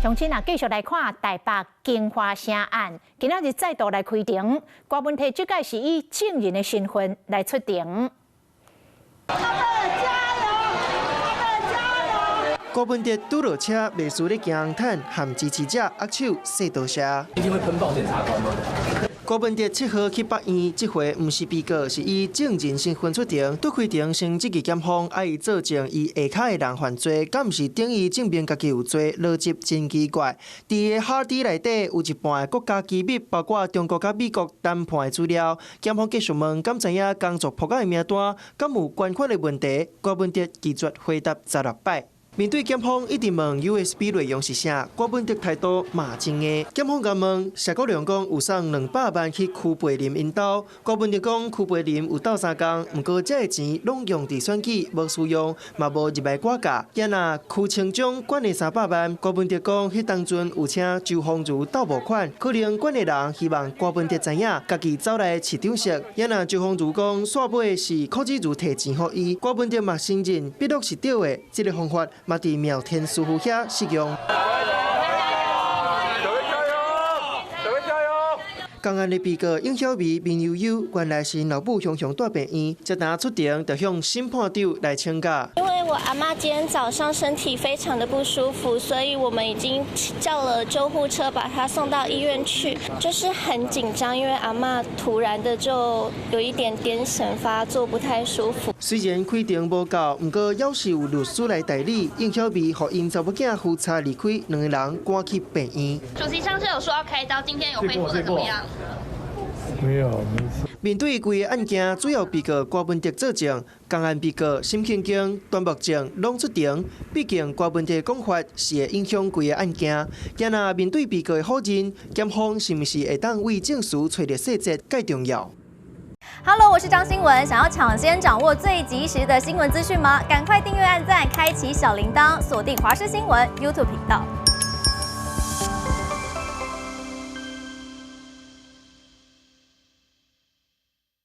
鄉親啊，繼續來看台北京華城案，今仔日再度來開庭，郭文棣這擺是以證人的身份來出庭。加油！加油！郭文棣拄落車，袂輸咧行毯，和支持者握手，說多謝。一定會噴爆檢察官嗎？郭文棣7號去北院，這回毋是被告，是以證人身份出庭。拄開庭先質疑檢方，愛伊作證，伊下跤的人犯罪，敢毋是等於證明家己有罪？邏輯真奇怪。佇个哈迪內底有一半的國家機密，包括中國佮美國談判的資料。檢方繼續問，敢知影工作簿仔的名單，敢有捐款的問題？郭文棣拒絕回答16擺。面對檢方一直問 USB 內容是啥，郭文棣態度嘛真硬。檢方共問謝國樑講有送200萬去邱培林𪜶兜，郭文棣講邱培林有鬥相共，毋過這个錢攏用佇選舉，無私用，嘛無入來我家。也若邱清漳捐的300萬，郭文棣講彼當陣有請周鴻儒鬥募款，可能捐的人希望郭文棣知影，家己走來市長室。也若周鴻儒講煞尾是柯子如提錢予伊，郭文棣嘛承認筆錄是對的，這个方法嘛佇妙天師傅遐適用。小薇加油！小薇加油！共案的被告應曉薇、面憂憂，原來是老母雄雄蹛病院，這當出庭就向審判長來請假。因為我阿媽今天早上身體非常的不舒服，所以我們已經叫了救護車把她送到醫院去，就是很緊張，因為阿媽突然的就有一點癲癇發作，不太舒服。雖然開庭無到，毋過猶是有律師來代理。應曉薇予𪜶查某囝扶差離開，兩个人趕去病院。主席上次有說要開刀，今天有恢復得怎麼樣？沒有，沒事。面對規个案件，主要被告郭文棣作證，共案被告沈慶京、端木正攏出庭。畢竟郭文棣講法是會影響規个案件。今若面對被告的否認，檢方是毋是會當為證詞揣著細節蓋重要？ Hello，我是張新聞。想要搶先掌握最及時的新聞資訊嗎？趕快訂閱、按讚、開啟小鈴鐺，鎖定華視新聞 YouTube 頻道。